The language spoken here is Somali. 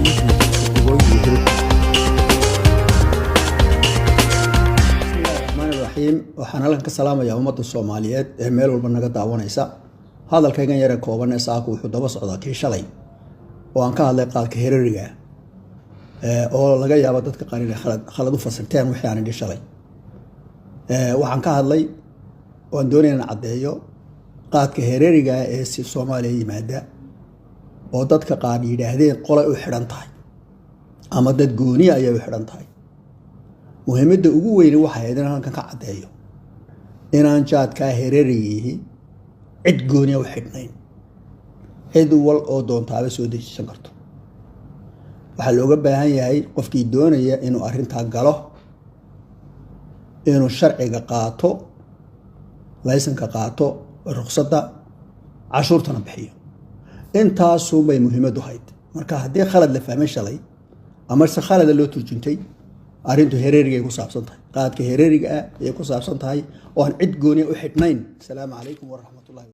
Bismillahi raxmaani raxiim. Waxaan halkan ka salaamayaa ummadda Soomaaliyeed ee meel walba naga daawanaysa. Hadalkaygan yare kooban ee saaku wuxuu daba socdaa kii shalay oo aan ka hadlay qaadka hereriga, oo laga yaabo dadka qaar inay khalad u fasirteen wixii aan idhi shalay. Waxaan ka hadlay oo aan doonaya inaan caddeeyo qaadka hereriga ee si Soomaaliya yimaada, oo dadka qaar yidhaahdeen qolay u xidhan tahay ama dad gooniya ayay u xidhan tahay. Muhiimadda ugu weyni waxay ahayd inaan halkan ka caddeeyo inaan jaadkaa hererigiihi cid gooniya u xidhnayn, cid wal oo doontaaba soo dejisan karto. Waxaa looga baahan yahay qofkii doonaya inuu arrintaa galo inuu sharciga qaato, laysanka qaato, ruqsadda, cashuurtana bixiyo. Intaasuunbay muhiimaddu hayd. Marka haddii khalad la fahmay shalay ama se khalada loo turjuntay, arrintu hereerigay ku saabsan tahay, qaadka hereeriga ah ayay ku saabsan tahay oo aan cid gooniya u xidhnayn. Asalaamu calaykum waraxmatullahi.